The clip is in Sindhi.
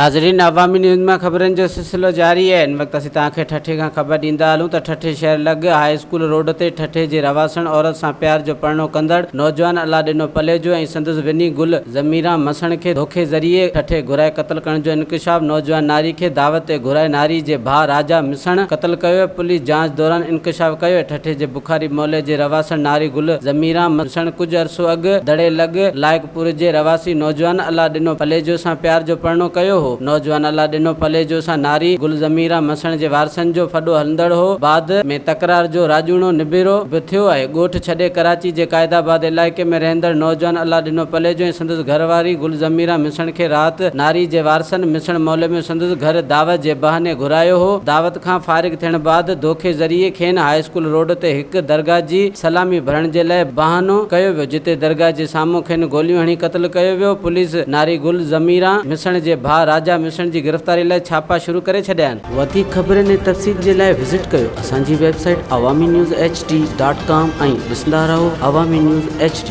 ناظرين عوامي نيوز مان خبرن جو سلسلو جاري آهي هن وقت اسين توهان کي ٺٽي کان خبر ڏيندا هلون ته ٺٽي شهر لڳ هاء اسڪول روڊ تي ٺٽي جي رهواسڻ عورت سان پيار جو پرڻو ڪندڙ نوجوان الله ڏنو پليجو ۽ سندس وني گل ضميران مسڻ کي ڌوکي ذريعي ٺٽي گهرائي قتل ڪرڻ جو انڪشاف نوجوان ناري کي دعوت تي گهرائي ناري جي ڀاء راجا مسڻ قتل ڪيو پوليس جاچ دوران انڪشاف ڪيو ٺٽي جي بخاري محلي جي رهواسڻ ناري گل ضميران مسڻ ڪجهه عرصو اڳ دڙي لڳ لائق پور جي رهواسي نوجوان الله ڏنو پليجو سان پيار جو پرڻو ڪيو هو. نوجوان الله ڏنو پليجو سان ناري گل ضميران مسڻ جي وارثن جو ڦڏو هلندڙ هو. بعد ۾ تڪرار جو راڄوڻو نبيرو به ٿيو آهي. ڳوٺ ڇڏي ڪراچي جي قائد آباد علائقي ۾ رهندڙ نوجوان الله ڏنو پليجو ۽ سندس گهر واري گل ضميران مسڻ کي رات ناري جي وارثن مسڻ محلي ۾ سندس گهر دعوت جي بهاني گهرايو هو. دعوت کان فارغ ٿيڻ بعد دوکي ذريعي کين هاء اسڪول روڊ تي هڪ درگاهه جي سلامي ڀرڻ جي لاء بهانو ڪيو ويو جتي درگاهه جي سامهون کين گوليون هڻي قتل ڪيو ويو. پوليس ناري گل ضميران مسڻ جي ڀاء راجا مسڻ جي گرفتاري لاء ڇاپا شروع ڪري ڇڏيا آهن. وڌيڪ خبرن ۽ تفصيل جي لاء وزٽ ڪيو اسان جي website Awami news H D dot com ۽ ڏسندا رهو عوامي نيوز ايڇ ڊي.